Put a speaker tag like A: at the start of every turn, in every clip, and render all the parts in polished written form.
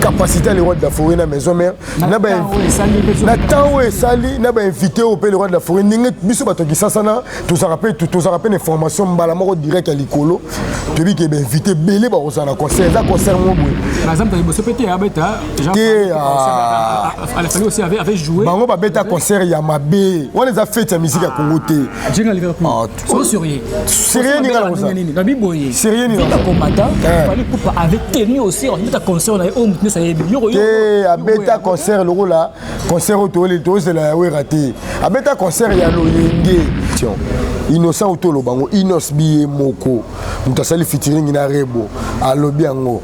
A: Capacité ya le roi de la forêt na maison mère, na temps oyo esali, na bainvité oyo mpe le roi de la forêt, ndenge biso bato ya Kisasa na tozalaka mpe na information mbala moko direct ya likolo. Toyebi ke bainvité ebele bakozala na concert. Eza concert moko boye. Te, bango babeta concert ya mabe wana, eza fête ya musique ya Congo te. Sérieux,
B: ninga
A: sérieux.
B: Ninga Fally Ipupa avait tenu aussi abeta concert na ye oyo motu nyonso ayebi.
A: Te, abeta concert lokola concert oyo tozela ya Wera te. Abeta concert ya loyenge. Innocent oyo toloba yango, Innoss'B ye moko moto asali featuring na Rebo, alobi yango,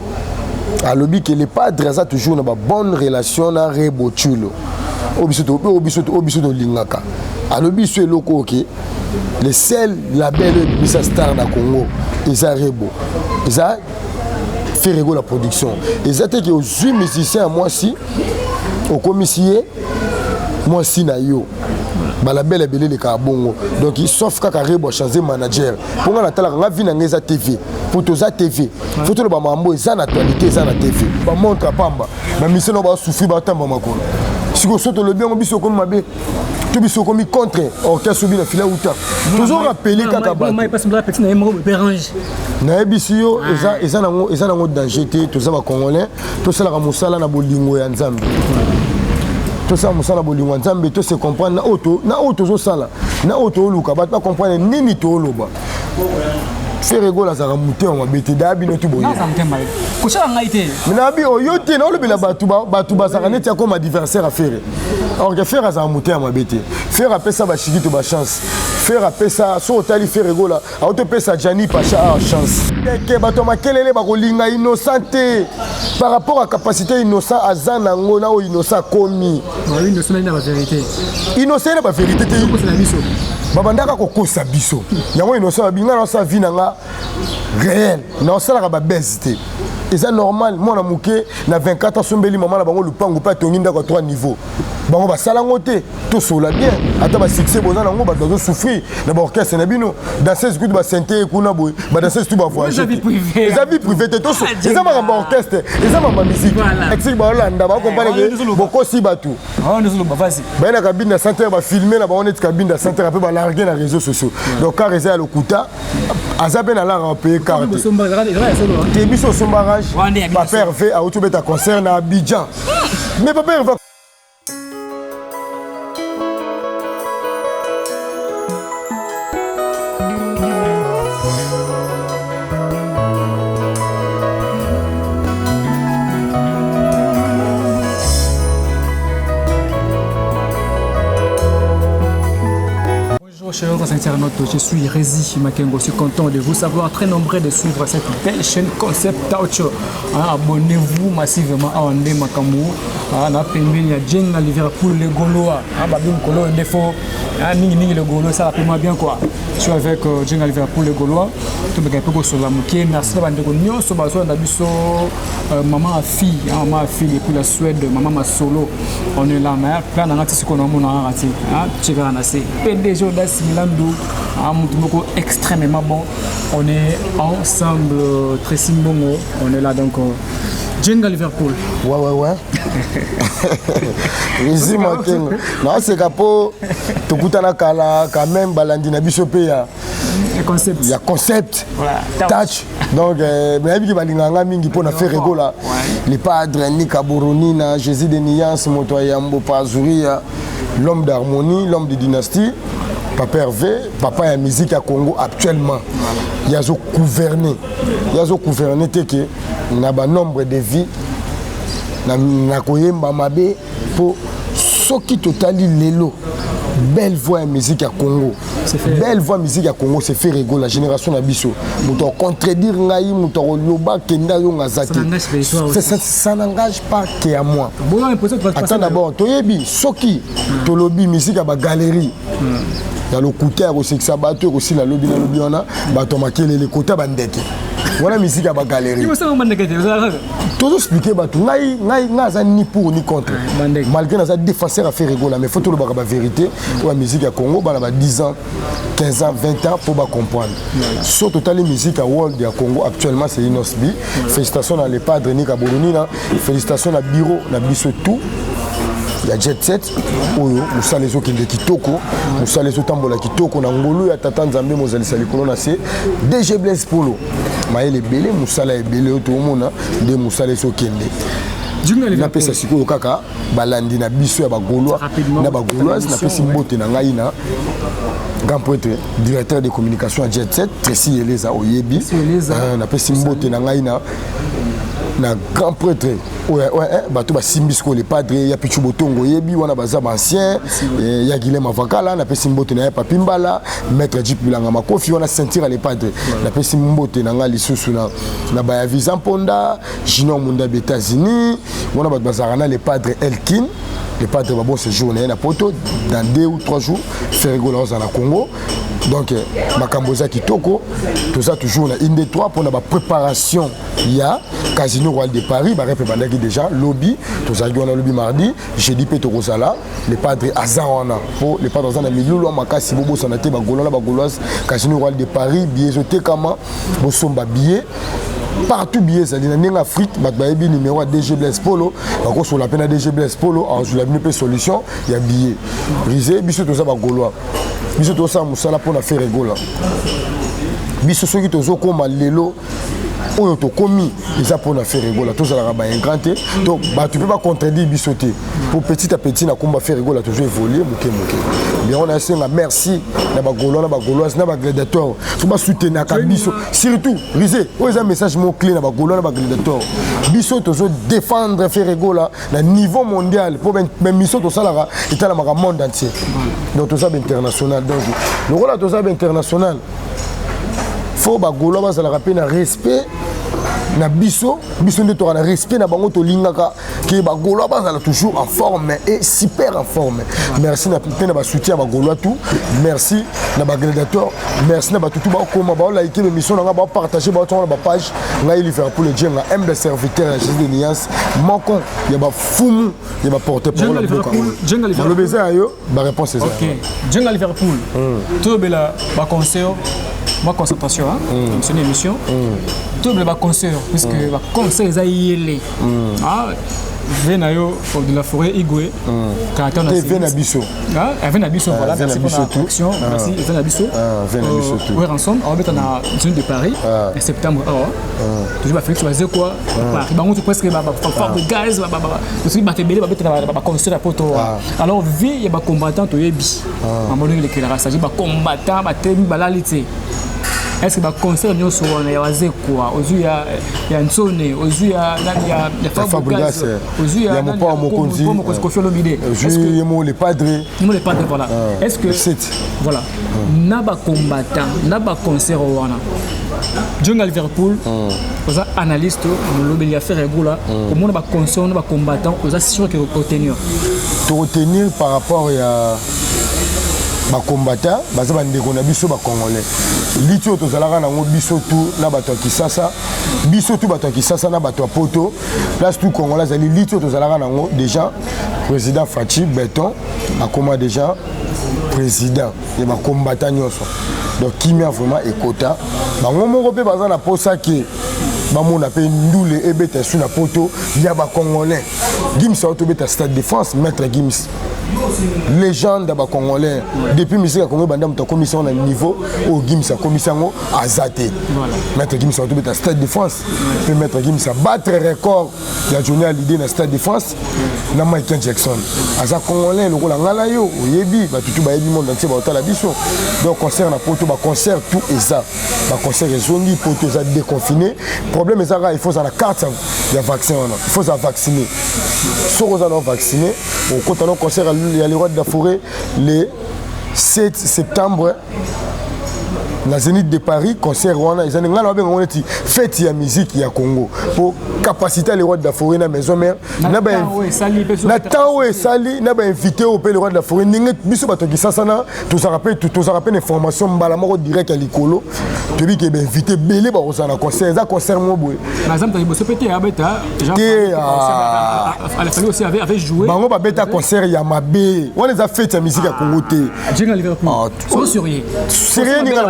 A: alobi ke le padre aza toujours na babonne relation na Rebo Tchulo oyo biso tolingaka. Alobi so eloko oyo ke le seul label oyo ebimisa star na Congo eza Rebo, eza Ferre Gola Production. Eza te ke ozwi musicien ya mwasi, okomisi ye mwasi na yo. Balabel ebele elekaka bongo. Donc sauf kaka Rebo achange manager. Mpo nga natalaka, nga vi na ngai eza TV, po toza TV, fo toloba mambo eza na actualité, eza na TV. Bamontre pamba, bamisien nao basouffrir, batamba makolo. Sikoyo so tolobi yango, biso okomi mabe to biso okomi contre orchestre obi na fila uta. Tozorappeler kaka bato, nayebisi yo, eza nango danger te. Toza bacongolais, tosalaka mosala na bolingo ya Nzambe, tosala mosala na bolingo ya Nzambe, tose comprendre na oyo tozosala, na oyo tooluka bato bacomprendre nini tooloba. Ferre Gola azalaka motema mabe te. Daya bino tu boye.
B: Kosala ngai te.
A: Nabi oyo te, naolobela bato. Bato bazalaka neti akoma adversaire ya Ferre, or que Ferre azalaka motema mabe te. Ferre apesa bashikito bachance. Ferre apesa, so otali Ferre Gola autopesa Jani Pacha a chance eke bato ya makelele bakolinga Innocent te par rapport à capacité Innocent aza nango, na oyo Innocent akomi. Innocent na bavérité te, babandaka kokosa biso yango. Innocent babinga naosala vie na nga réel, naosalaka babese te. Eza normal, mwana moke na 24 asombeli mama na bango lupango mpe atongi ndako ya 3 niveau. Bango basala yango te. Tosola bien, ata basuccès boza nango, bato bazosouffrir na baorchestre na bino. Danseuse kutu basente kuna boye, badanseuse tu bavoyage. Eza vie privé te, toso eza makambo ya orchestre, eza makambo ya musique. Etiki baolanda, bakomprendre ke bokosi bato. Baye na cabine ya centre, bafilme na bango neti cabine ya centre, mpe balargue na réseaux sociaux. Donc car eza ya lokuta, aza mpe na lara apaye car te. Te, biso osomba Range. Papa Hervé auti obeta concert na Abidjan, mais Papa Hervé.
B: Bonjour chers internautes, je suis Rézi Makengo, je suis content de vous savoir très nombreux de suivre cette belle chaîne Concept Touch. Abonnez-vous massivement à Andé Makamou, na pembeni ya Jenga Liverpool le Gaulois, babi mokolo ndefo mingi mingi le Gaulois, ça rappelle moi bien quoi. Je suis avec Jenga Liverpool le Gaulois, tobeka mpe kosola moke. Merci na bandeko nyonso bazolanda biso, maman Afi, maman Afi depuis la Suède, maman Masolo, on est là, mais plan nanga ti sikoyo naomona kaka te, tie kaka na se. PDG Odas Milandu, motu moko extrêmement bon, on est ensemble. Tracy Mbongo, on est là. Donc Jenga Liverpool.
A: Ouais, Rézi Makengo, naoseka mpo tokutana kala quand même. Balandi na biso mpe ya
B: concept,
A: ya Concept Touch. Donc nayebiki balingaka nga mingi mpo na Ferre Gola, le padre Nika Boronina, Jésus de Niance, moto ya yambo Pazuria, l'homme d'harmonie, l'homme de dynastie, Papa Hervé, papa ya musique ya Congo actuellement. Ye azogouverne, ye azogouverne te ke na banombre de vie na koyemba mabe. Mpo soki totali lelo, belle voix ya musique ya Congo, belle voix musique ya Congo, c'est Ferre Gola. Génération na biso, moto acontredire ngai, moto akoloba kende ayonga aza te. Ça n'engage pas que à moi. Attends d'abord, toyebi soki tolobi musique ya bagalerie ya lokuta ya kosekisa bato ekosila lobi na lobi wana. Bato ya makelele kota bandeke. Wana musique ya bagalerie. Tozoexpliquer bato, ngai ngai ngai aza ni pour ni contre, malgré naza défenseur ya Ferre Gola, mais faut tolobaka bavérité oyo ya musique ya Congo. Bana ba 10 ans, 15 ans, 20 ans, mpo bacomprendre. So totali musique ya world ya Congo actuellement, c'est Innoss'B. Félicitations na le padre Nika Bolonina, félicitations na bureau na biso tout ya Jet Set oyo. Mosala ezokende kitoko, mosala ezotambola kitoko na ngolu ya tata Nzambe mozalisa likolo na se. DG Blaise Polo, mayele ebele, mosala ebele oyo toomona nde mosala ezokende. Napesa sikoyo kaka balandi na biso ya Bagaulois na Bagauloise. Napesi mbote na ngai na grand prêtre, directeur de communication ya Jet Set, Tracy Eleza, oyebi. Napesi mbote na ngai na grand prêtre oyo bato basimbi sikoyo, le padre ya Pichu Botongo, oyebi wana baza baancien ya Guilem Avakala. Napesi mbote na ye Papi Mbala, maître Jip Bilanga Makofi wana, ceinture ya le padre. Napesi mbote na ngai lisusu na baya Visa Mponda, Junior Mundabi, États-Unis wana, bato bazalaka na le padre Elkin. Le padre ba bon séjour na ye na poto. Dans 2 ou 3 jours, Ferre Gola ozala na Congo. Donc makambo eza kitoko. Toza toujours na inde 3 mpona bapréparation ya Casino Royal de Paris. Barep ebandaki déjà lobi, tozalaki wana lobi mardi, jeudi mpe tokozala. Le padre aza wana mpo le padre aza na milulu ya makasi. Bobosana te, Bagaulois na Bagauloise, Casino Royal de Paris, billet ezotekama, bosomba billet partout. Billet ezali na ndenge Afrique, bato bayebi numéro ya DG Blaise Polo, bakosola mpe na DG Blaise Polo, azwela bino mpe solution ya billet rise. Biso toza Bagaulois, biso tozosala mosala mpona Ferre Gola. Biso soki tozokóma lelo oyo tokomi, eza mpona Ferre Gola. Tozalaka baingrats te, to bato mpe bacontredire biso te, po petit à petit na komba Ferre Gola tozo évolue moke moke. Yango nasenga merci na Bagaulois na Bagauloise na bagladiateur so basoutenaka biso, surtout rise oyo eza message mot clé na Bagaulois na bagladiateur. Biso tozo défendre Ferre Gola na niveau mondial, mpo bamission tosalaka etalamaka monde entier. Donc toza bainternational. Donc lokola toza bainternational, faut Bagaulois bazalaka mpe na respect na biso. Biso nde toka na respect na bango. Tolingaka ke Bagaulois bazala toujours en forme et super en forme. Merci mpe na basoutien ya Bagaulois tout, merci na bagladiateur, merci na bato tout bakoma baolike bémission na nga, baopartage, baotonga na bapage. Ngai Liverpool Djenga, humble serviteur ya Jésus de Nuance, moko ya bafumu ya baporte parole ya mboka oyo. Maloba eza ya yo, baréponse eza.
B: Djenga Liverpool, tolobela baconcert mwa concentration, émission, émission tolobela baconcert, puisque baconcert eza yele ve na yo de la forêt Igwe.
A: Caractère na ve na biso.
B: Ve na biso, voilà, merci pour la action, merci ve na biso.
A: Ve na biso tout.
B: Ouais, ensemble on va na zone de Paris en septembre awa. Toujours ba Félix Wazekwa Paris, bango tout presque ba Fabregas, ba soki bato ebele babetaka baconcert ya poto. Alors vie ya bacombattant, toyebi mambo ndenge lekelaka, c'est-à-dire bacombattant batelemi, balali te. Est ce que baconcert nyonso wana ya Wazekwa ozwi, ya Nsone ozwi, ya
A: Fabregas,
B: ozwi,
A: ya Mopao Mokonzi,
B: Mokonzi Kofi Olomide,
A: ozwi ye mo le padre.
B: Ye mo le padre, voilà. Est ce que, voilà, na bacombattant na baconcert wana, Djonga Liverpool, oza analyste, molobeli ya Ferre Gola, komona baconcert wana, bacombattant, oza sûr ke kotenir?
A: Tokotenir par rapport ya bacombattant, baza bandeko na biso bacongolais. Liti oyo tozalaka nango biso tu na bato ya Kisasa, biso tu bato ya Kisasa na bato ya poto, place tout congolais azali, liti oyo tozalaka nango déjà. Président Fatshi Béton akóma déjà président ya bacombattant nyonso, donc kimia vraiment ekota. Bango moko mpe baza na posa ke bamona mpe ndule ebeta esu na poto ya bacongolais. Gims ayo tobeta Stade de France, maître Gims, légende ya bacongolais. Depuis musique ya Congo ebanda, moto akomisi yango na niveau oyo Gims akomisi yango aza te. Maître Gims ayo tobeta Stade de France, mpe maître Gims abattre record ya Johnny Hallyday na Stade de France na Michael Jackson. Aza congolais lokola ngai na yo, oyebi, bato tu bayebi, monde entier baotala biso. Donc concert na poto, baconcert tout eza, baconcert ezongi, poto eza déconfiné. Problème eza kaka il faut ozala na carte ya vaccin wana, il faut ozala vacciné. Soki oza na vacciné, okota na concert ya le roi de la forêt le 7 septembre. Na Zénith de Paris, concert wana eza ngai na babenga ngo neti fête ya musique ya Congo, po capacité ya le roi de la forêt na Maison Mère, na temps oyo esali, na bainvité oyo mpe le roi de la forêt, ndenge biso bato ya Kisasa na tozalaka mpe na information mbala moko direct ya likolo. Toyebi ke bainvité ebele bakozala na concert. Eza concert moko boye. Te, bango babeta concert ya mabe wana. Eza fête ya musique ya Congo te. Sérieux,
B: ninga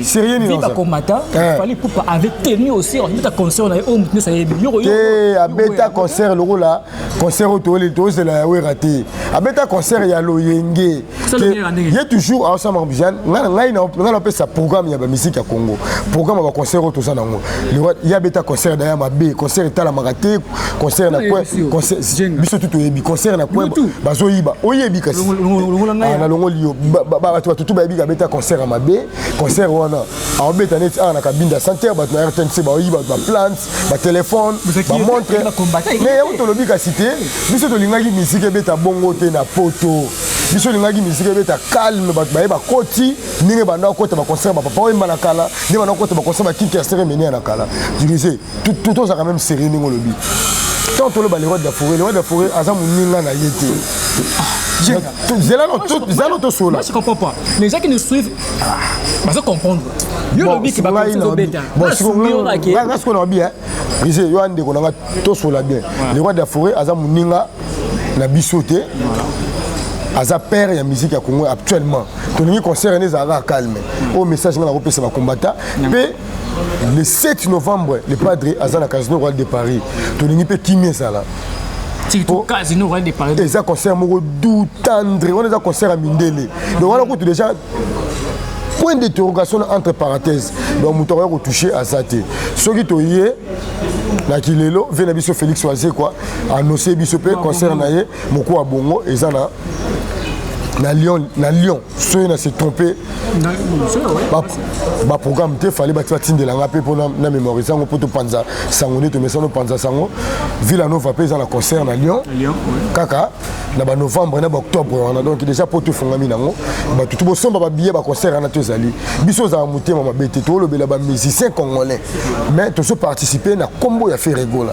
A: sérieux.
B: Nini bakomata? Fally Ipupa avait tenu aussi abeta concert na ye oyo motu nyonso ayebi.
A: Te, abeta concert lokola concert oyo tozela ya Wera te. Abeta concert ya loyenge. Ye toujours aosala makambo. Ngai napesa programme ya bamusique ya Congo, programme ya baconcert oyo toza nango. Ye abeta concert daya mabe, concert etalamaka te, concert na coin. Biso tu toyebi concert na coin bazoyiba. Oyebi kasi nalongoli yo. Bato batutu bayebi abeta concert ya mabe. Concert wana aobeta neti awa na Kabinda Center, bato na RTNC baoyiba bato baplante, batelefone, bamontre. Mais yango tolobi kasi te. Biso tolingaki misike ebeta bongo te na Poto. Biso olingaki misike ebeta calme, bato baye bakoti ndenge banda kokota baconcert bapapa oyemba na kala, ndenge banda kokota baconcert bakiki ya cérémonie na kala. Dirise, tozalaka même sérieux ndenge olobi. Tant toloba le roi de la forêt, le roi de la forêt aza moninga na ye te. Zela tosola.
B: Je comprends pas. Les gens qui nous suivent bazo comprendre. Yo lobi ke
A: baobeta. Nga sikoyo na bien rise yo, andeko nanga, tosola bien. Le roi de la forêt aza moninga na biso te, aza père ya musique ya Congo actuellement. Tolingi concert ene ezalaka calme. Oyo message nga nakopesa bakombata mpe le 7 novembre, le padre aza na Casino Royal de Paris. Tolingi mpe kimia ezala.
B: Casino Royal de Paris.
A: Eza concert moko doux, tendre. Wana eza concert ya mindele. Donc wana kutu déjà point d'interrogation entre parenthèse. Donc moto akoya kotouche aza te. Soki toye na kilelo ve na biso Félix Wazekwa annonce biso mpe concert na ye moko ya bongo eza na Lyon. Na Lyon, soki na se trompe baprogramme te, fale bati batindelanga mpe mpo na mémorise yango, mpo topanza sango nde tomesana opanza sango. Villa Nova mpe eza na concert na Lyon kaka na banovembre na baoctobre wana. Donc déjà mpo tofungami nango, bato to bosomba babillet baconcert wana. To ezali biso ozala motema mabe te. Tolobela bamusicien congolais, mais tozoparticipe na nkombo ya Ferre Gola.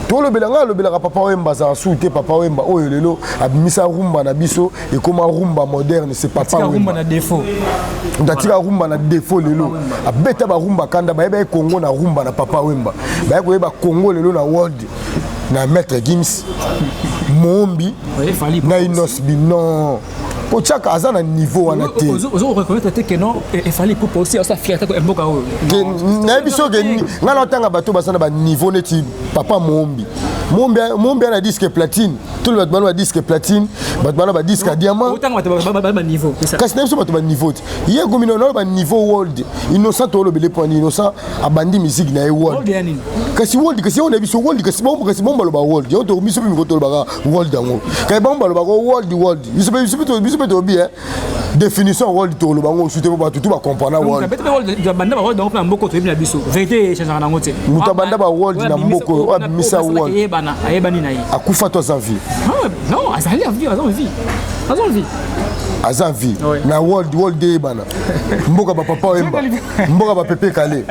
A: Tolobela, ngai alobelaka Papa Wemba, azala su te. Papa Wemba oyo lelo abimisa rumba na biso, ekoma rumba moderne, c'est Papa
B: Wemba. Na défaut.
A: Atika rumba na défaut. Lelo abeta barumba kanda, bayeba ye Congo na rumba na Papa Wemba. Baye koyeba Congo lelo na world na Maître Gims, Mombi na Innoss'B. Non, kotiaka aza na niveau wana te.
B: Ozoreconnaître te que non, Fally Ipupa aussi aza fierté mboka oyo.
A: Nayebi soki ngai na otanga bato baza na baniveau neti papa Mombi. Mombi ana disque platine. Tolo bato bana badisque platine, bato bana badisque ya diamant. Kasi na biso bato baniveau te. Ye komi nano baniveau world. Innocent, tolobele pwani Innocent abandi musique na ye world. Kasi world, kasi yango na biso world, kasi bango baloba world yango. Biso mpe miko tolobaka world yango, kasi bango balobaka world world. Biso mpe tobi définition world, toloba yango osu te, po bato tu bacomprendre world. Moto abanda ba world na mboka oyo abimisa world akufa to aza vie?
B: Non, azali vie, aza vie, aza vie.
A: Aza vie na world. World eyebana mboka bapapa Oyemba, mboka bapepe kale.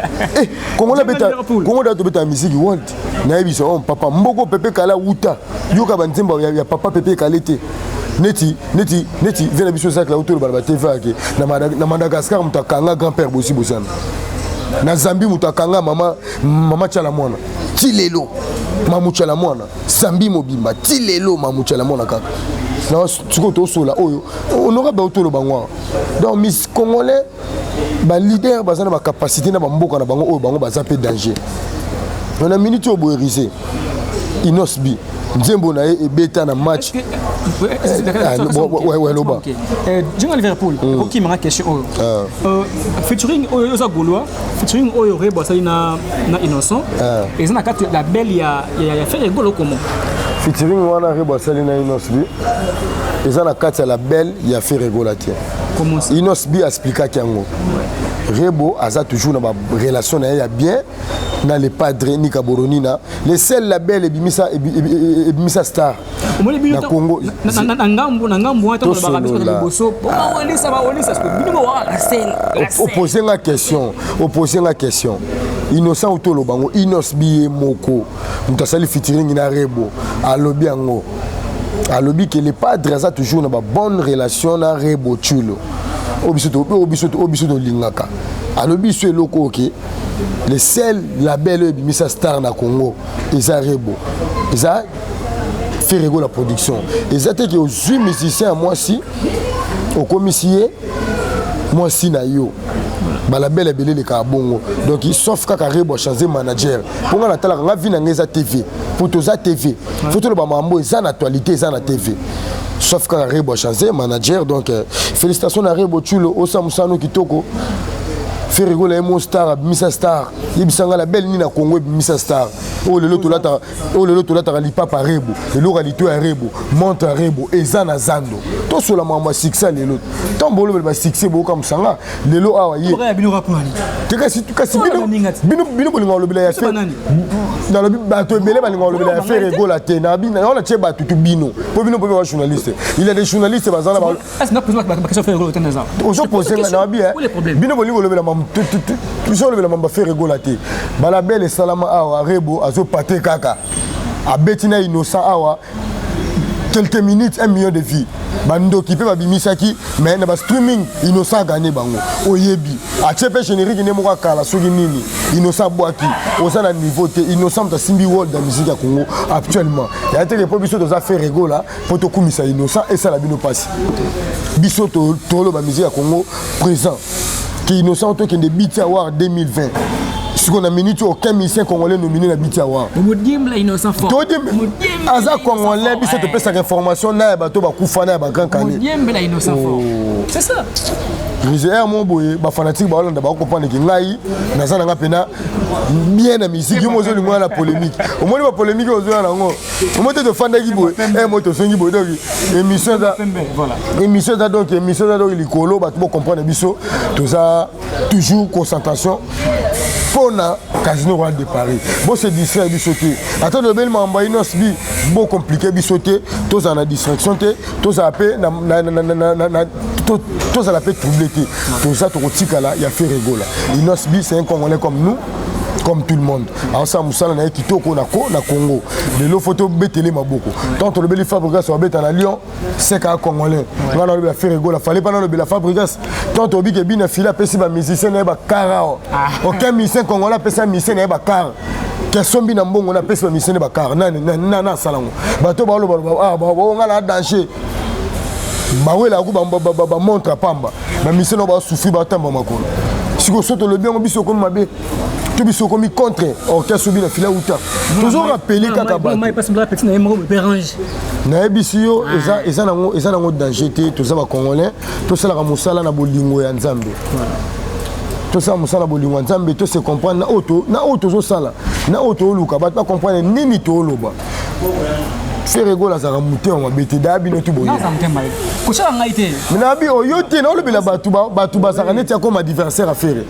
A: Kongo beta, Kongo da tobeta musique world. Nayebi so oh, papa mboko Pepe Kale awuta. Yoka banzembo ya papa Pepe Kale te. Neti vie na biso ezalaki lauti oloba na batv ake na Madagascar, moto akanga grand père Bosi Bosana. Na Zambie, moto akanga mama Tiala Mwana. Ti lelo Mamu Tiala Mwana, Zambie mobimba, ti lelo Mamu Tiala Mwana kaka. Na sikoyo tosola oyo honorable auti oloba ngo. Donc miss congolais, baleader baza na bacapacité na bamboka na bango oyo bango baza mpe danger. Na minute oyo boyerise Innoss'B, nzembo na ye ebeta na match. Loba.
B: Jenga Liverpool, okimanga question oyo, featuring oyo oza Gaulois, featuring oyo Rebo asali na Innocent, eza na kati label ya Ferre Gola comment?
A: Featuring wana Rebo asali na Innoss'B eza na kati ya label ya Ferre Gola te. Innoss'B expliquaki yango. Rebo aza toujours na barelation na ye ya bien. Na Le Padre Nika Boronina, le seul label ebimisa star na Congo.
B: Na ngambo, na ngambo wana, tolobaka biso liboso bawelisa, bawelisa bino bowaka.
A: Opose nga question, opose nga question. Innocent oyo toloba yango, Innoss'B ye moko moto asali featuring na Rebo, alobi yango, alobi ke Le Padre aza toujours na babonne relation na Rebo Tchulo. Oyo biso tolingaka, alobi biso eloko oyo ke le seul label oyo ebimisa star na Congo eza Rebo, eza Ferre Gola Production. Eza te ke ozwi musicien ya mwasi, okomisi ye mwasi na yo. Balabel ebele elekaka bongo. Donc sauf kaka Rebo achange manager. Mpo nga natalaka, nga vi na ngai eza TV, mpo toza TV, fo toloba mambo eza na actualité, eza na TV. Sauf kaka Rebo achange manager. Donc félicitation na Rebo Tchulo, osa mosano kitoko. Ferre Gola ye mo star, abimisa star. Yebisa nga label nini na Congo ebimisa star oyo lelo tolataka, oyo lelo tolataka lipapa Rebo, eloko ya lito ya Rebo, montre ya Rebo eza na zando. Tosola makambo ya succès lelo. Ntango bolobela basuccès, boyoka mosanga lelo awa ye te. Kasi bino bolinga kolobela ya fe, nalobi bato ebele balinga kolobela ya Ferre Gola te. Naona tie bato tu bino, mpo bino mpo ba journaliste, il y a des journalistes baza na ozopose nga. Nababi bino bolingi kolobela, biso olobela mambo Ferre Gola te. Balabel esalama awa, Rebo azopate kaka, abeti na Innocent awa quelques minutes, 1 million de vues. Bandoki mpe babimisaki, mais na bastreaming Innocent agane bango. Oyebi, atie mpe générique nde moko akala soki nini, Innocent abwaki. Oza na niveau te. Innocent moto asimbi world ya musique ya Congo actuellement. Ya teke mpo biso toza Ferre Gola, mpo tokumisa Innocent esala bino mpasi. Biso toloba musique ya Congo présent ke Innocent. Tokende BET Award 2020 sikoyo, na minute aucun musicien congolais nominé na BET Award. Aza congolais. Biso topesaka information na ya bato bakufa, na ya bagrand kane. Rise mo boye, bafanatike baolanda, bakocomprendre ke ngai naza nanga mpena bien na musique. Yo mo ozolingo na polémique, omoni bapolémique ozoya nango, omo te. Tofandaki boye, mo tozongi boye. Donc émission eza, émission eza, donc émission eza, donc likolo bato bocomprendre biso, toza toujours concentration mpona Casino Royal de Paris. Bose distraire biso te. Ata tolobeli makambo ya Innoss'B, bocompliquer biso te. Tozala na distraction te, tozala mpe tozala mpe trouble te. Toza, tokotikala ya Ferre Gola. Innoss'B, c'est un Congolais comme nous, comme tout le monde. Aosala mosala na ye kitoko na Congo. Lelo fo tobetele maboko. Tant tolobeli Fabregas, babeta na Lyon, seka congolais. Nga nalobela Ferre Gola, fale mpa nalobela Fabregas. Tant toyebi ke bina fili apesi bamusicien na ye bacar awa, aucun musicien congolais apesi musicien na ye bacar. Kesombi na mbongo na apesi bamusicien na bacar. Nani nani asala yango? Bato balobaloba nga na danger, bawelaka ku bamontre pamba, bamusicien nao basouffrir, batamba makolo. Sikoyo so tolobi yango, biso okomi mabe to biso okomi contre orchestre obi na fila uta. Tozorappeler kaka bato, nayebisi yo, eza nango danger te. Toza bacongolais, tosalaka mosala na bolingo ya Nzambe, tosala mosala na bolingo ya Nzambe, tose comprendre na oyo tozosala, na oyo tooluka bato bacomprendre nini tooloba. Ferre Gola azalaka motema mabe te. Daya bino tu boye.
B: Kosala ngai te.
A: Nabi oyo te, naolobela bato. Bato bazalaka neti akoma adversaire ya Ferre,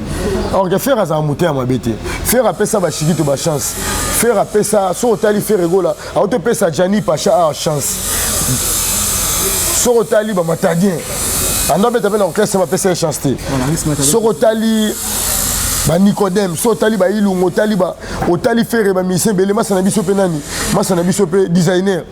A: or que Ferre azalaka motema mabe te. Ferre apesa bashikito bachance. Ferre apesa, so otali Ferre Gola aotopesa Jani Pacha a chance. Soki otali bamatadien ando abeta mpe na orchestre, bapesa ye chance te. Soki otali banicodème, so otali bailungu, otali otali Ferre, bamusicien ebele, masa na biso mpe nani, masa na biso mpe designer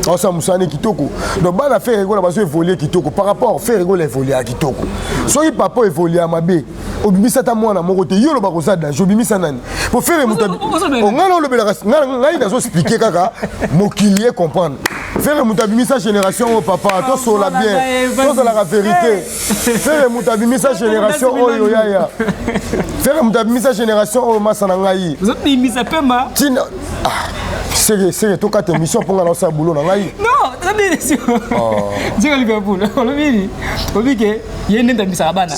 A: aosala mosala ne kitoko. Donc bana Ferre Gola bazo évolue kitoko par rapport Ferre Gola évolue ya kitoko. Soki papa évolue ya mabe, obimisa ata mwana moko te. Yo olobaka oza danger, obimisa nani? Po Ferre moto ngai na olobelaka, ngai nazoexpliquer kaka mokili e comprendre. Ferre moto abimisa génération oyo. Papa, tosola bien, tozalaka vérité. Ferre moto abimisa génération oyo, yaya. Ferre moto abimisa génération oyo, masa na ngai. Tina seke seke, tokata émission mpo ngai naosala boulot na ngai.
B: Non, tika Liverpool. Olobi nini? Olobi ke ye nde ndambisaka bana.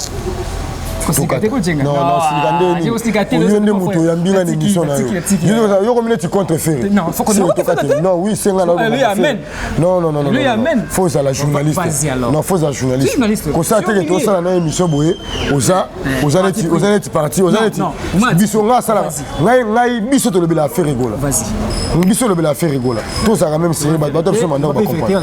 A: Silika nde yo nde moto oyambi nga na émission na yo. Yo komi neti contre Ferre. Non, oui, senga na. Non, non, non, non, faut ozala journaliste. Non, faut ozala journaliste. Kosala teke tosala na émission boye, oza neti parti, oza neti biso. Nga asalaka ngai, biso tolobela Ferre Gola, biso tolobela Ferre Gola, tozalaka même série, bato bato biso mandako bacomprendre.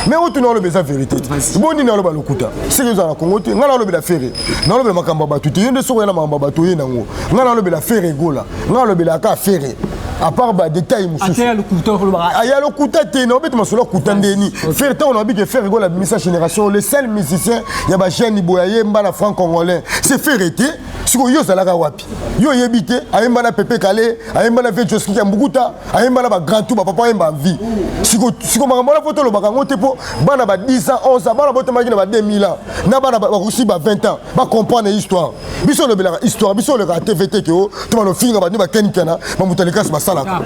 A: Mais oyo tuna oloba eza vérité te. Bo nini aloba lokuta seke ozala na Kongo te. Ngai nalobela Ferre, nalobela makambo ya bato te. Yo nde soki oya na makambo ya bato, oye nango. Ngai nalobela Ferre Gola, ngai nalobelaka Ferre à part badétail mosusu. Aya lokuta te, naobeta masolo akuta ndeni Ferre. Ntango nayebi ke Ferre Gola abimisa génération, le seul musicien ya bajeune boye ayemba na franc congolais, c'est Ferre te. Sikoyo yo ozalaka wapi? Yo oyebi te, ayemba na Pepe Kale, ayemba na vieux Josky ya Mbukuta, ayemba na bagrand tout, bapapa ayemba vie. Siko makambo wana fo tolobaka yango te, mpo bana ba 10 ans, 11 ans, bana botemaki na ba 2000 ans, na bana bakosi ba 20 ans, bacomprendre histoire. Biso olobelaka histoire, biso olekaka TV te ke o to banofinga bato bakenikana, bamoto alekasi basalaka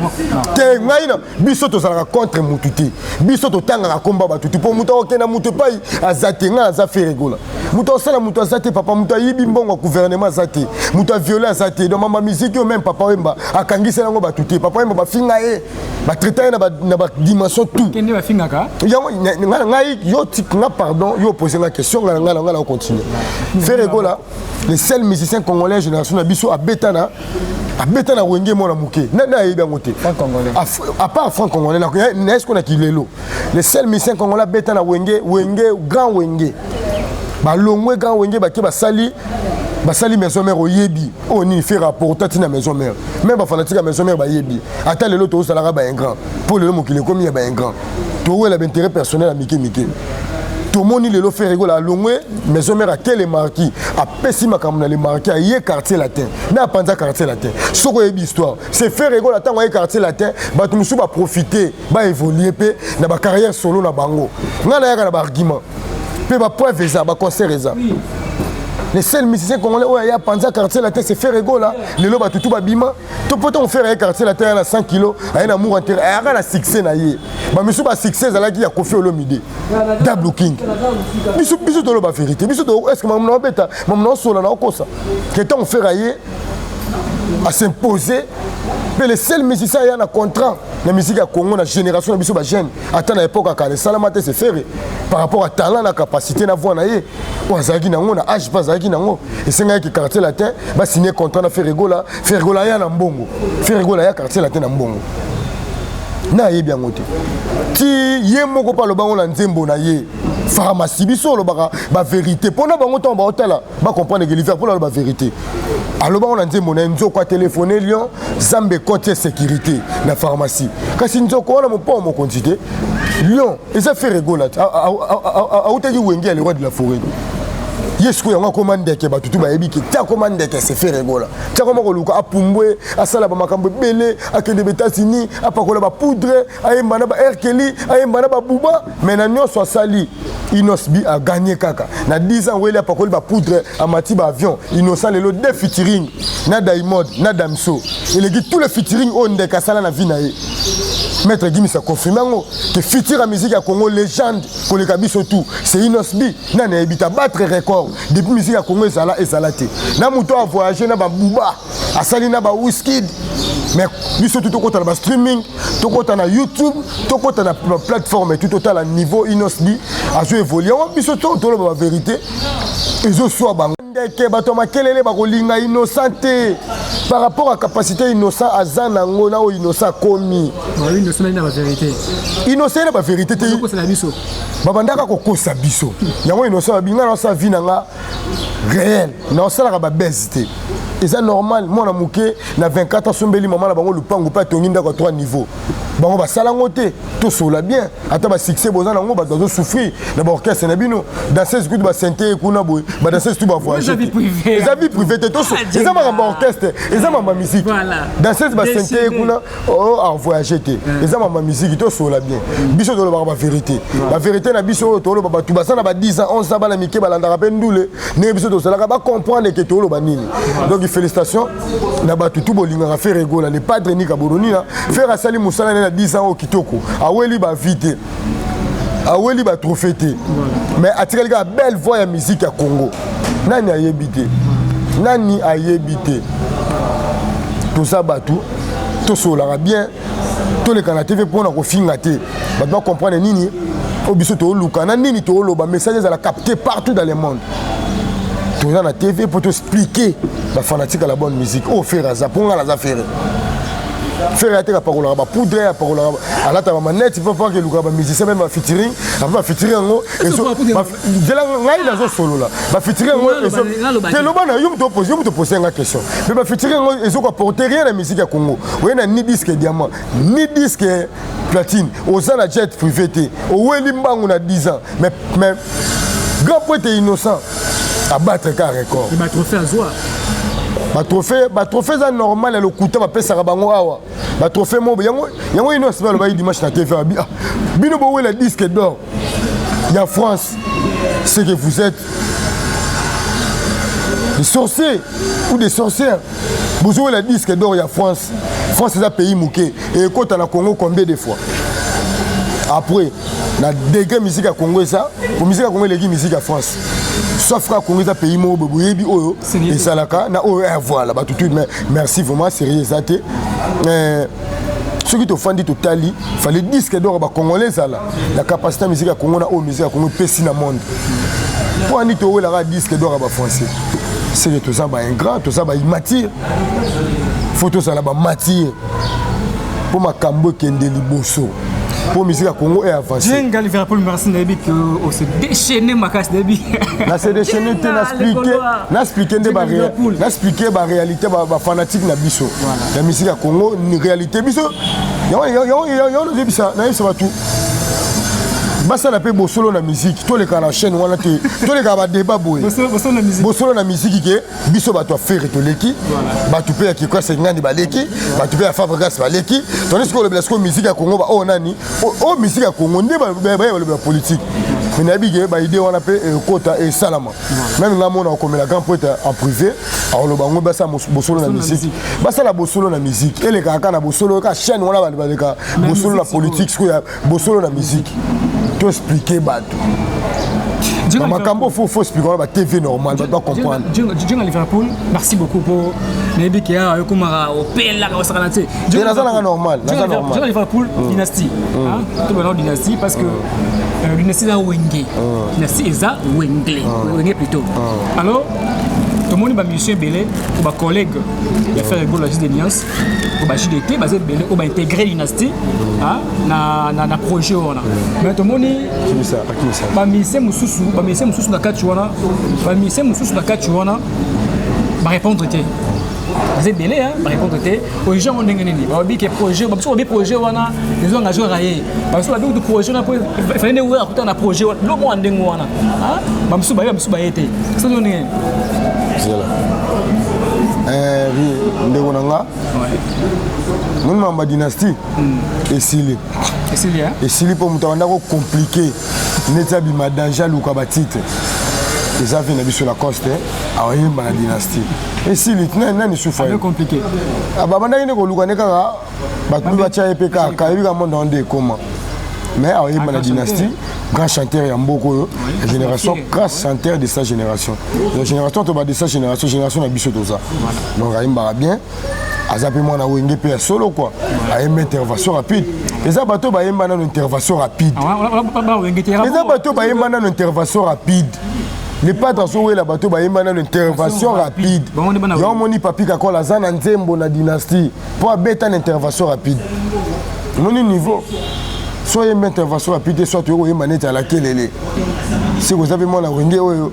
A: te. Ngai na biso tozalaka contre mutu te. Biso totangaka komba bato te, mpo moto akokenda moto epai aza te. Ngai aza Ferre Gola, moto asala moto aza te. Papa, moto ayibi mbongo ya gouvernement aza te, moto aviole aza te. Donc mama, musique oyo, même Papa Wemba akangisela yango bato te. Papa Wemba bafinga ye, batraita ye na badimension tout. Yango ngai yo nga, pardon, yo opose nga question, ngai na ocontinue. Ferre Gola, le seul musicien congolais, génération na biso, abeta na Wenge, mwana moke nani ayebi yango te, à part franc congolais na est-ce na kilelo. Le seul musicien congolais abeta na Wenge, Wenge grand Wenge, balongwe grand Wenge, bake basali Maison Mère. Oyebi oyo nini Ferre apporta ntina Maison Mère? Même bafanatique ya Maison Mère bayebi. Ata lelo tozalaka baingrand, mpo lelo mokili ekomi ya baingrand, towela baintérêt personnel ya mike mike. Tomoni lelo Ferre Gola alongwe Maison Mère, ake Le Marquis, apesi makambo na Le Marquis, aye Quartier Latin na apanza Quartier Latin. Soki oyebi histoire, c'est Ferre Gola. Ntango aye Quartier Latin, bato mosusu baprofite, baévolue mpe na bacarrière solo na bango. Ngai nayaka na baargument mpe bapreuve, eza baconcert, eza le seul musicien congolais oyo aya panza Quartier Latin, c'est Ferre Gola. Lelo bato tu babima to mpo ntango Ferre aye Quartier Latin, aya na 100 kilo, aye na mour enterré, ayaka na succès na ye. Bamisu basuccès ezalaki ya Koffi Olomide, Double King. Biso toloba vérité. Biso est ce que makambo na obeta, makambo na osola na okosa ke ntango Ferre aye as'impose mpe le seul musicien aya na contrat na musique ya Congo na génération na biso bajeune, ata na époque akala esalama te, c'est Ferre, par rapport à talent na capacité na voix na ye oyo azalaki nango, na âge mpe azalaki nango. Esengaki Quartier Latin basigne contrat na Ferre Gola. Ferre Gola aya na mbongo, Ferre Gola aya Quartier Latin na mbongo. Na ayebi yango te ti ye moko mpe alobango na nzembo na ye Pharmacie. Biso olobaka bavérité mpona bango, ntango baotala bacomprendre ke Liverpool aloba vérité. Alobango na nzembo na ye, nzoko atelefone Lion Zambe kotie sécurité na pharmacie. Kasi nzoko wana mopao mokonzi te, Lion eza Ferre Gola te. Autaki Wenge ya le roi de la forêt. Ye sikoyo yango akóma ndeke, bato tu bayebi ke ti akóma ndeke, c'est Ferre Gola. Ti akóma koluka apumbwe, asala bamakambo ebele, akende ba États-Unis, apakola bapoudre, ayemba na ba R. Kelly, ayemba na babuba. Mais na nyonso asali, Innoss'B aganye kaka na 10 ans. Weli apakoli bapoudre, amati baavion. Innocent lelo de featuring na Diamond na Damso eleki tous les featuring oyo ndeke asala na vie na ye. Maître Gims aconfirme yango ke futur ya musique ya Congo, légende koleka biso tout, c'est Innoss'B. Nani ayebi ta battre record depuis musique ya Congo ezala, ezala te na moto avoyage na babuba, asali na baWizkid. Mais biso tu tokɔta na bastreaming, tokɔta na YouTube, tokɔta na plateforme tu, totala niveau Innoss'B azo évolue yango. Biso to toloba bavérité, ezoswa bango ndeke. Bato ya makelele bakolinga Innocent te par rapport à capacité Innocent aza nango, na oyo Innocent akomi. Innocent na bavérité te, babandaka kokosa biso yango. Innocent babinga na osala vie na nga réel, na osalaka babese te, eza normal. Mwana moke na 24 asombeli mama na bango lupango mpe atongi ndako ya 3 niveau, bango basala yango te. Tosola bien, ata basuccès boza nango, bato bazosouffrir na baorchestre na bino. Danseuse kutu basente kuna boye, badanseuse tu bavoyage, eza vie privé te. Toso eza makambo ya orchestre, eza makambo ya musique. Danseuse basente kuna avoyage te, eza makambo ya musique. Tosola bien, biso tolobaka bavérité, bavérité na biso oyo toloba. Bato baza na ba 10 ans, 11 ans, bana mike balandaka mpe ndule ndenge biso tosalaka, bacomprendre ke toloba nini. Donc félicitation na bato tu bolingaka Ferre Gola, le padre Nika Boronina. Ferre asali mosala ne na 10 ans oyo kitoko. Aweli bavie te, aweli batrophée te, mais atikali kaka belle voix ya musique ya Congo. Nani ayebi te? Nani ayebi te? Toza bato, tosololaka bien, toleka na TV mpona kofinga te. Bato bacomprendre nini oyo biso tooluka na nini tooloba, message ezala capté partout dans le monde. Toza na TV mpo toexpliquer bafanatique ya la bonne musique oyo Ferre aza. Mpo nga naza Ferre. Ferre ateka, apakolaka bapoudre, apakolaka, alata bamanete mpo mpo elukaka bamusicien, même bafeaturing. Après bafeaturing yango, nzela ngai nazosolola, bafeaturing yango te. Loba na yo, moto opose, yo moto opose nga question. Mais bafeaturing yango ezokoapporte rien na musique ya Congo. Oye na ni disque diamant, ni disque platine, oza na jet privé te, oweli mbangu na 10 ans. Mais grand poète Innocent abattre ka record.
B: Batrophée azwa.
A: Batrophée, batrophée eza normal ya lokuta bapesaka bango awa. Batrophée mo yango, yango Innocent balobaki dimanche na TV abi: "Ah, bino bowela disque d'or ya France, c'est que vous êtes des sorciers ou des sorcières. Bozowela disque d'or ya France. France eza pays moke, ekota na Congo combien de fois?" Après na degré musique ya Congo eza po musique ya Congo eleki musique ya France, sauf kaka Congo eza pays moko boye, boyebi oyo ezalaka na oyo. Voilà, bato tu, mais merci vraiment, sérieux eza te. Soki tofandi, totali, fallait disque d'or bacongolais ezala na capacité ya musique ya Congo na oyo musique ya Congo epesi na monde. Mpo ani towelaka disque d'or ya bafrançais? C'est que toza baingrat, toza baimmature. Faut tozala bamature mpo makambo ekende liboso, mpo musique ya Congo e avance.
B: Jenga Liverpool, merci. Nayebi ke ose déchaîné makasi, nayebi.
A: Na se déchaîné te, naexpliquer nde, naexpliquer baréalité bafanatique na biso ya musique ya Congo, réalité biso yango. Nayebisa bato basala mpe bosolo na musique. Toleka na chaîne wana te, toleka badébat boye, bosolo na musique, ke biso bato ya Ferre toleki, bato mpe ya Kikose Ngandi baleki, bato mpe ya Fabregas baleki. Toni sikoyo olobela sikoyo musique ya Congo, oyo nani oyo musique ya Congo nde baye balobela politique. Mais nayebi ke baidée wana mpe ekota, esalama. Même nga mona okomela grand poète en privé, akoloba yango: basala bosolo na musique, basala bosolo na musique. Elekaka kaka na bosolo, kaka chaîne wana baleka bosolo na politique. Sikoyo ya bosolo na musique, to expliquer bato makambo, faut expliquer wana ba TV normal, bato bacomprendre.
B: Jenga Liverpool, merci beaucoup po nayebi ke awa yokomaka opelaka, osakana te.
A: Te, naza nanga normal, naza normal.
B: Jenga Liverpool, dynastie tobana dynastie, parce que dynastie eza Wenge, dynastie eza Wenge, Wenge plutôt. Alors tomoni bamusicien ebele o bacollègue ya Ferre Gola, juste des o baJDT, baza ebele oyo baintégrer dynastie na projet wana. Mais tomoni bamusicien mosusu, bamusicien mosusu na kati wana, bamusicien mosusu na kati wana barépondre te. Baza ebele barépondre te. Oyo yango ndenge nini? Balobi ke projet, babiso babi projet wana ezo-engager kaka ye. Babiso babi kutu projet wana po efali nde wera kuta na projet wana lo mwa ndenge wana. Bamosusu baye, bamosusu baye te. Soki ndenge
A: Zela, ndeko na nga, moni mamba dynastie esili.
B: Esili.
A: Esili mpo moto abanda kocompliquer neti abima danger, aluka batitre, eza vie na biso Lacoste aoyemba na dynastie. Esili nani sufa.
B: Compliqué.
A: Babandaki nde koluka nde kaka bato mpe batya ye mpe kaka yebi ka monde wana nde ekoma. Mais aoyemba na dynastie, grand chanteur ya mboka oyo ya génération, grand chanteur de sa génération, donc génération toba de sa génération, génération na biso toza. Donc ayembaka bien, aza mpe mwana Wenge mpe ya solo quoi. Ayemba intervention rapide. Eza bato bayemba nano intervention rapide, eza bato bayemba nano intervention rapide. Le Padre azowela bato bayemba nano intervention rapide. Yango moni Papi Kakola aza na nzembo na dynastie mpo abeta na intervention rapide. Omoni niveau, so oyemba intervention rapide te, soit toyei koyemba neti alakelele. Sikoyo oza mpe mwana Wenge oyo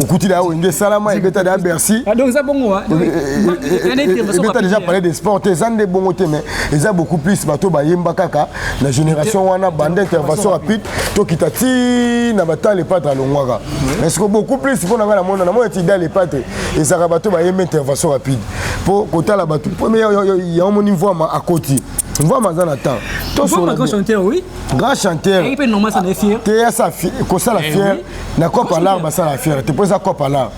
A: okuti da Wenge esalama, ebeta da Bercy, ebeta déjà Palais de Sport te. Eza nde bongo te, mais eza beaucoup plus bato bayemba kaka na génération wana, banda intervention rapide, tokita ti na batan Le Padre alongwaka. Mais siko beaucoup plus mpo na ngai, namona, namona eti da Le Padre ezalaka bato bayemba intervention rapide mpo kotala bato yango. Moni Mvwama akoti, Mvwama aza na temps.
B: Grand chanteur, oui.
A: Grand chanteur.
B: Te.
A: Kosala fier na cope alar, basala fier te mpo eza cope alar.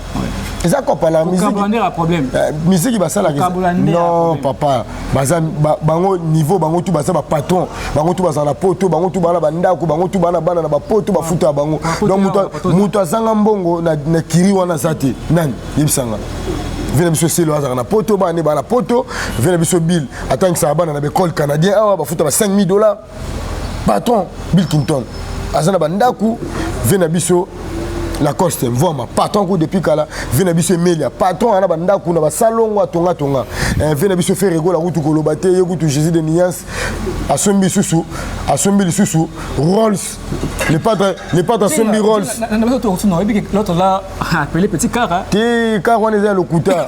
A: Eza kopala
B: Musique.
A: Basalaka non, papa. Baza bango niveau, bango tu baza bapatron, bango tu bazala na poto, bango tu bana bandako, bango tu bana bana na bapoto, bafuta ya bango. Donc moto azanga mbongo na kiri wana aza te. Nani yebisanga? Vieux na biso Selo azalaka na poto, bana ne bana na poto. Vieux na biso Bill atangisaka bana na baécole canadien awa, bafuta ba 5000 $. Patron Bill Clinton aza na bandako. Vieux na biso Lacoste Mvwama, patron ku depuis kala. Vieux na biso Emelia, patron ana bandako na basalongo, atongatonga. Vieux na biso Ferre Gola kutu koloba te, ye kutu Jésus de nuance, asombi lisusu, asombi lisusu Rolls. Le padre, le padre asombi Rolls.
B: L'autre là appelé petit car.
A: Te, car wana eza ya lokuta,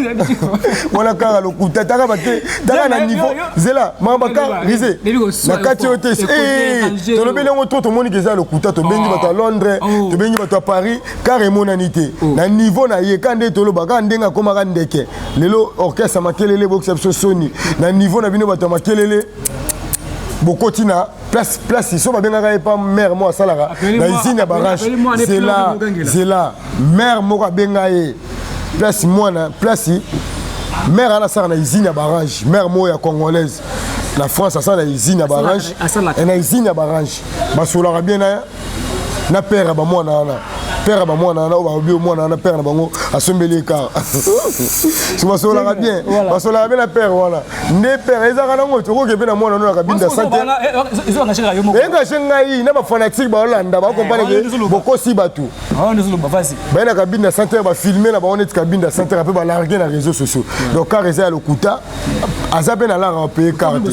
A: wana car ya lokuta. Taka bate, taka na niveau zela mamba car rise na kati oyo te. Tolobeli yango to tomoni ke eza ya lokuta. Tobengi bato ya Londres, tobengi bato ya Paris, car emonani te na niveau na ye. Ka nde toloba kaka ndenge akomaka ndeke lelo, orchestre Makelele ebokisa biso soni na niveau na bino. Bato ya Makelele bokoti na place, place so babengaka ye pa mare moko asalaka na usine ya barange. Zela, zela, mare moko abenga ye place mwana place mare wana asalaka na usine ya barange. Mare moko ya congolaise na France asala na usine ya barange, na usine ya barange basolaka bien na père ya bamwana wana. Père ya bamwana wana oyo balobi mwana wana, père na bango asombeli ye car. So basolaka bien, basolaka bien na père wana. Nde père ezalaka nango, tokoki mpe na mwana no na Kabinda Sante engage ngai na bafanatike baolanda, bakomprendre ke bokosi bato baye na Kabinda Center, bafilme na bango neti Kabinda Center, mpe balargue na réseaux sociaux. Donc car eza ya lokuta, aza mpe na lara apaye car te.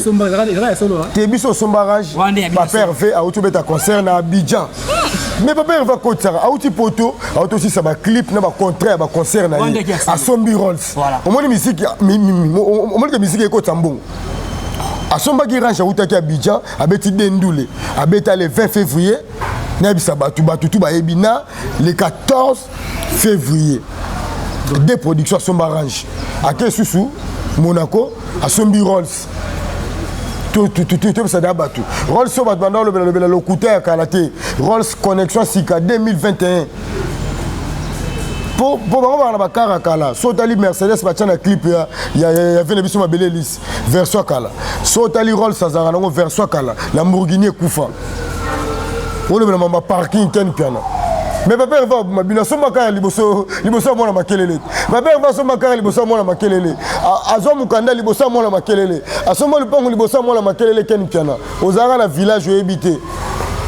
A: Te, biso osomba Range. Papa Hervé auti obeta concert na Abidjan, mais papa Hervé akotisaka, auti poto, auti osisa baclip na bacontrat ya baconcert na ye, asombi Rolls. Omoni misiki, omoni ke misiki ekotisa mbongo. Asombaki Range, autaki Abidjan, abeti dendule, abeta le 20 février. Nayebisa bato, bato tu bayebi na le 14 février de production. Asomba Range, ake susu Monaco, asombi Rolls. Tobisa da bato Rolls oyo bato banda olobela lobela lokuta ya kala te. Rolls connexion sika 2021 po bango baka na bacar ya kala. So otali Mercedes batya na clip ya vieux na biso Mabele Elise, version ya kala. So otali Rolls azalaka nango, version ya kala. Lamborghini ekufa, olobela mama parking ken piana. Mais papa Hervé aboma bino, asombaka ya liboso, liboso ya mwana Makelele. Papa Hervé asombaka ya liboso ya mwana Makelele, azwa mokanda liboso ya mwana Makelele, asomba lupango liboso ya mwana Makelele. Ken Piana, ozalaka na village, oyebi te.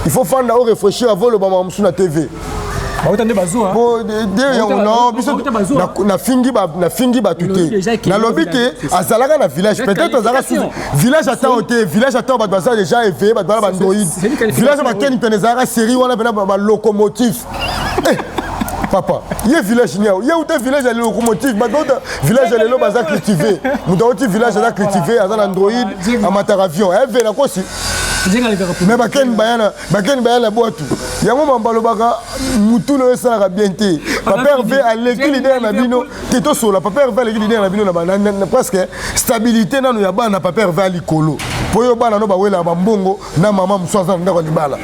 A: Il faut fanda o réfléchir avant oloba makambo mosusu na TV.
B: Bauta nde bazwa.
A: Non, biso nafingi bato te. Nalobi ke azalaka na village, peut-être azalaka village ata o te. Village ata bato baza déjà éveillé, bato bana bandroid. Village bakeni pene ezalaka série wana pena balocomotive. Papa, ye village niao ye uta village ya locomotive. Bato uta village ya lelo baza cultivé. Moto auti village aza cultivé, aza na android, amataka avion eve nakosi. Mais bakeni bayana, bakeni bayana bwatu yango mambo alobaka mutu na oyo esalaka bien te. Papa Hervé aleki leader na bino te. Tosola, papa Hervé aleki leader na bino na presque stabilité nano ya bana. Papa Hervé alikolo mpo oyo bana no bawelaka bambongo na mama mosusu aza na ndako ya libala.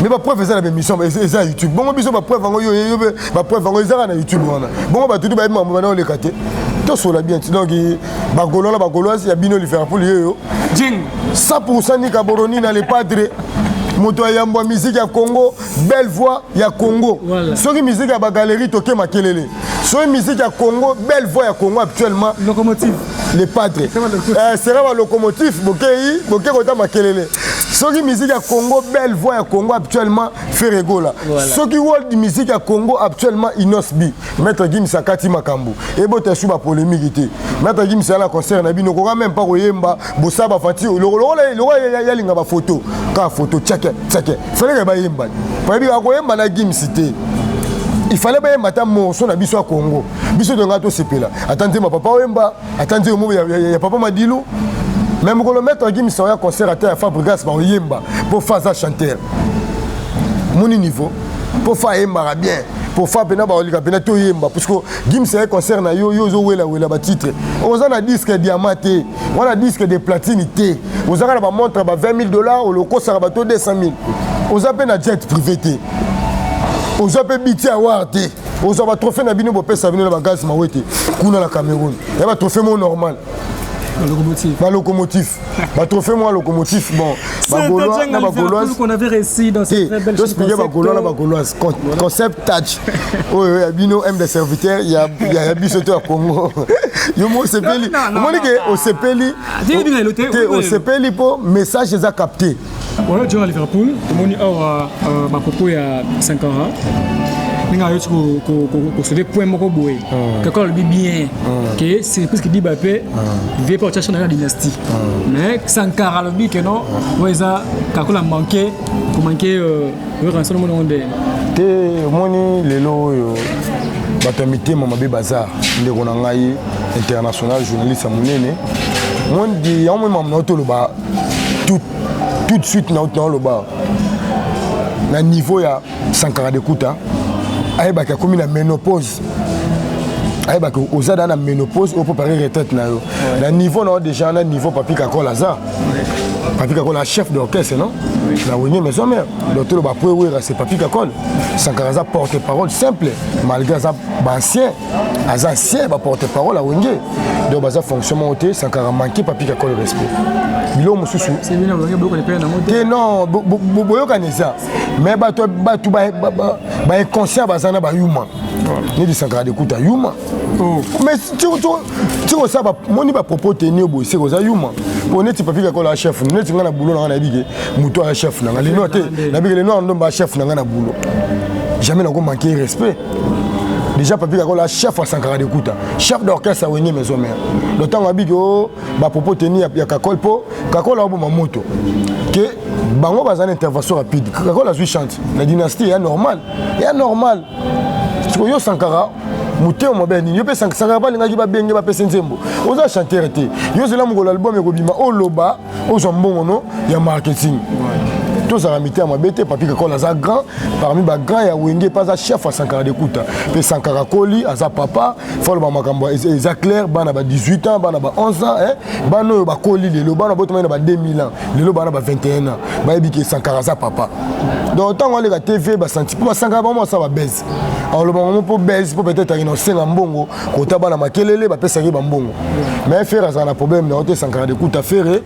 A: Mais bapreuve eza na bémission, eza YouTube. Bongo biso bapreuve yango, yo yo mpe bapreuve yango ezaka na YouTube wana. Bongo bato tu bayebi mambo bana oleka te. Tosola bien. Donc bagaulois na bagauloise ya bino, Liverpool yeyo 100 Nika Boroni na le padre, moto ayambwa musique ya Congo, belle voix ya Congo. Soki musique ya bagalerie, toke Makelele. Soki musique ya Congo, belle voix ya Congo actuellement,
B: locomotive.
A: Le padre sera balocomotive, bokei boke kota Makelele. Soki musique ya Congo, belle voix ya Congo actuellement, Ferre Gola. Soki world musique ya Congo actuellement, Innoss'B. Maître Gims akati makambo ebota su bapolémique te. Maître Gims ala concert na bino koka même pas koyemba, bosala bafanti lokola yalinga bafoto kaka foto tiake tiake. Faleke bayemba, bayebi akoyemba na Gims te. Il fallait bayemba ata morceau na biso ya Congo. Biso tonga tosepela ata nzembo papa oyemba, ata nzembo ya papa Madilu. Mais mokolo maître Gims oya concert ata ya Fabregas, baoyemba mpo fa aza chanteur moni niveau, mpo fa ayembaka bien, mpo fa mpena baolika mpena toyemba. Puisque Gims aye concert na yo, yo ozowelawela batitre. Oza na disque diamant te, wana disque de platine te. Ozaka na bamontre ba 20 000 $, olokosaka bato 200 000. Oza mpe na jet privé te, oza mpe BET Award te. Ozwa batrophée na bino, bopesa bino na bagaz mawete kuna na Cameroun, ya batrophée mo normal, balocomotive, batrophée mwa locomotive. Bon, bagaulois na bagauloise,
B: qu'on avait réussi dans cette très belle
A: toexpliquer bagaulois na bagauloise, concept touch oyo ya bino m de serviteur ya biso to ya Congo. Yo mo osepeli, omoni ke osepeli te, osepeli mpo message eza capté.
B: Voilà, John à Liverpool, tomoni awa bapropos ya Sankara, ndenge ayoti kosauve point moko boye. Kaka alobi bien ke c'est plus que Diba mpe vie mpe otia na dynastie, mais Sankara alobi ke non, oyo eza kakola manqué komanquer Werrason. Omoni yango nde?
A: Te, omoni lelo oyo bato ya mitema mabe baza. Ndeko na ngai international, journaliste ya monene, mondi yango moi mamu na toloba tout de suite. Na naoloba na niveau ya Sankara de Kuta, ayebaki akomi na ménopause, ayebaki oza da na ménopause, opréparer retraite na yo na niveau na yo déjà, na niveau Papi Kakol aza. Papi Kakol a chef d'orchestre, non, na Wenge Maison Mère. Donc toloba po Ewera, c'est Papi Kakol. Sankara aza porte parole simple, malgré aza baancien, aza ancien baporte parole ya Wenge, donc baza fonction moko te. Sankara manqué Papi Kakol respect, biloko mosusu te. Non, boyokani eza, mais bato bainconscient baza na bayuma neti Sankara dekuta yuma. Mais ti kosala, moni bapropos teni oyo boye, seke oza yuma. Po neti Papi Kakola chef, neti ngai na boulot na ngai, nayebi ke moto aza chef na ngai leno te, nayebi ke leno ndomba chef na ngai na boulot, jamais nako manquer respect. Déjà Papi Kakola chef ya Sankara dekuta, chef d'orchestre ya Wenge Maison Mère. Donc ntango abiki o bapropos teni ya Kakol, mpo Kakol aoboma moto ke bango baza na intervention rapide. Kakol azwi chante na dynastie, ya normal, ya normal. Sikoyo yo Sankara, motema mabe ya nini? Yo mpe Sankara balingaki babenge bapesa nzembo, oza chanteur te. Yo zela mokolo album ekobima, oloba, ozwa mbongo no ya marketing. Tozala mitema mabe te. Papi Kakol aza grand parmi bagrand ya Wenge, mpe aza chef ya Sankara de Kuta. Mpe Sankara koli aza papa, fo aloba makambo eza clair. Bana ba 18 ans, bana ba 11 ans, bana oyo bakoli lelo, bana botomai na ba 2000 ans, lelo bana ba 21 ans, bayebi ke Sankara aza papa. Donc ntango aleka TV, basanti mpo basankara bango asala babese, aloba bango mpo bese, mpo peut-être akende kosenga mbongo kota bana makelele bapesaki bambongo. Mais Ferre azala na problème na yo te. Sankara de Kuta, Ferre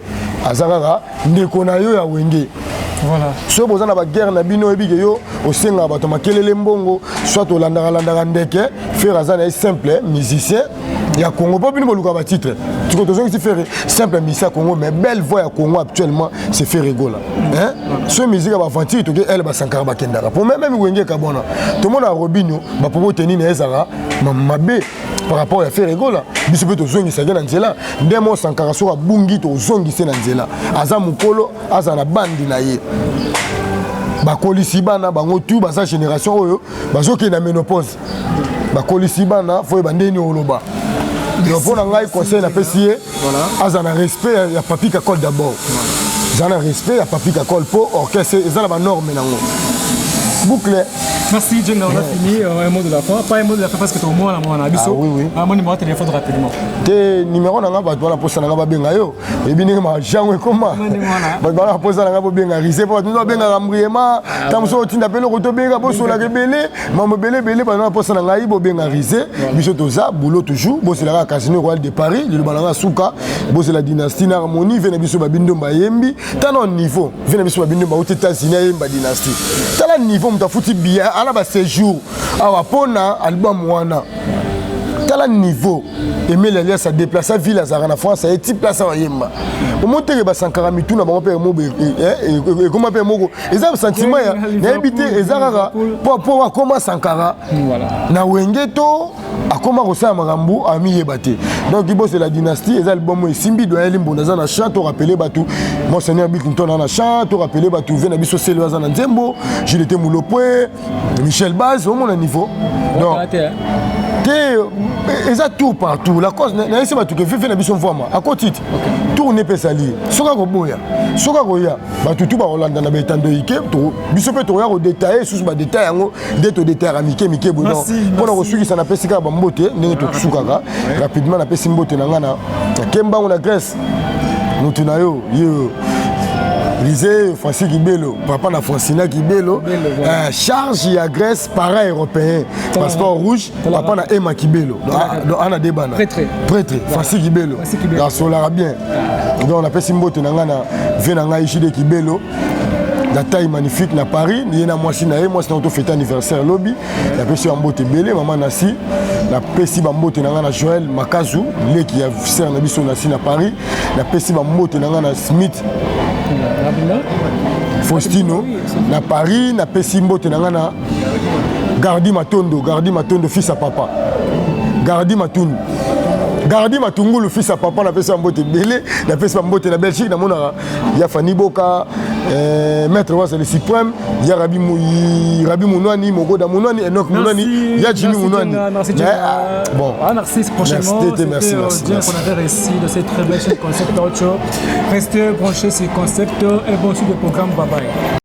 A: aza kaka ndeko na yo ya Wenge. Soki boza na baguerre na bino, oyebi ke yo osengaka bato makelele mbongo, soit olandaka landaka ndeke. Ferre aza na ye simple musicien ya Congo, mpo bino boluka batitre. Tiko tozongisi Ferre simple musicien ya Congo, mais belle voix ya Congo actuellement, c'est Ferre Gola, hein? So musique ya baventure, toke ele basankara bakendaka po même Wenge ekabwana. Tomona Robino, bapopo teni na ezalaka mabe par rapport ya Ferre Gola. Biso mpe tozongisaki na nzela nde mo Sankara soki abungi, tozongise na nzela. Aza mokolo, aza na bandi na ye, bakolisi bana bango tu, baza génération oyo bazokende na ménopause, bakolisi bana, fo oyeba ndeni oloba. Donc mpo na ngai, conseil napesi ye, aza na respect ya Papi Kakol d'abord, eza na respect ya Papi Kakol, mpo orchestre eza na banorme nango boucle.
B: Merci, Djenga, on a fini. Un mot de la fin. Pas un mot de la fin parce que tu as au moins la moi,
A: Ah, oui.
B: Un mon numéro de téléphone rapidement.
A: Te, numéro na nga, bato wana posa na nga babenga yo. Oyebi ndenge majango ekoma, bato wana posa na nga bobenga rise, mpo bato babengaka mbriema. Ntango mosusu otinda mpe eloko, tobenga, bosolaka ebele, mambo ebele ebele. Bato wana posa na ngai bobenga rise. Biso toza boulot toujours. Boselaka Casino Royal de Paris. Liloba na nga suka, bozela dynastie na harmonie. Ve na biso babindomba ayembi, tala niveau. Ve na biso babindomba auti États-Unis, ayemba dynastie, tala niveau. Moto afuti bien ala baséjour awa mpona album wana, tala niveau. Emile Alias adéplacer ville, azalaka na France, aye ti place awa, ayemba. Omoni teke basankara mitu na bango mpe ekoma mpe moko, eza sentiment ya nayebi te, eza kaka po akoma Sankara na Wenge to akoma kosala makambo amiyeba te. Donc bosela dynastie, eza album oyo esimbi. Doyen Limbonda aza na chant, torappeler bato Monseigneur Bill Clinton aza na chant, torappeler bato ve na biso Selo aza na nzembo, Gilete Mulopwe, Michel Baz, omona niveau. Donc te, eza tour partout la cause nayesi bato ke vive na biso mvwama akoti te, tour ne mpe ezali. Soki akoboya, soki akoya, bato tu bakolanda na baetando ike. Biso mpe tokoya kodétailler lisusu badétail yango nde todétaillaka mike mike boye. Mpona kosukisa, napesi kaka bambote ndenge tosukaka rapidement. Napesi mbote na ngai na Kembango na Grèce, motu na yo ye. Lisez Francis Kibelo, papa na Francina Kibelo, euh, charge ya Grèce para européen, passeport rouge, papa na Emma Kibelo. Donc ana debana.
B: Prêtre.
A: Prêtre, Francis Kibelo. La solara bien. Donc on appelle mbote na nga na vie na nga JD Kibelo. La taille magnifique na Paris, ye na mwasi na ye, mwasi na to fête anniversaire lobi. Napesi yo mbote ebele mama Nasi. Napesi bambote na nga na Joël Makazu, leki ya sœur na biso Nasi na Paris. Napesi bambote na nga na Smith Faustino na Paris. Napesi mbote na nga na Gardi Matondo, Gardi Matondo fils à papa, Gardi Matundu, Gardi Matungulu fils à papa. Napesi bambote ebele. Napesi bambote na Belgique, namonaka ya Fani Boka, maître Wasa le suprême, ya Rabi, Rabi Mounouani, Mogoda Mounouani, Enoch Mounouani, ya Jimmy Mounouani.
B: Merci.
A: Mais, ah, bon.
B: Ah, merci prochainement.
A: Merci, merci, merci,
B: bien
A: merci.
B: qu'on avait réussi de cette très belle chaîne Concept Show. Restez branchés sur Concept et bon suite de programme. Bye bye.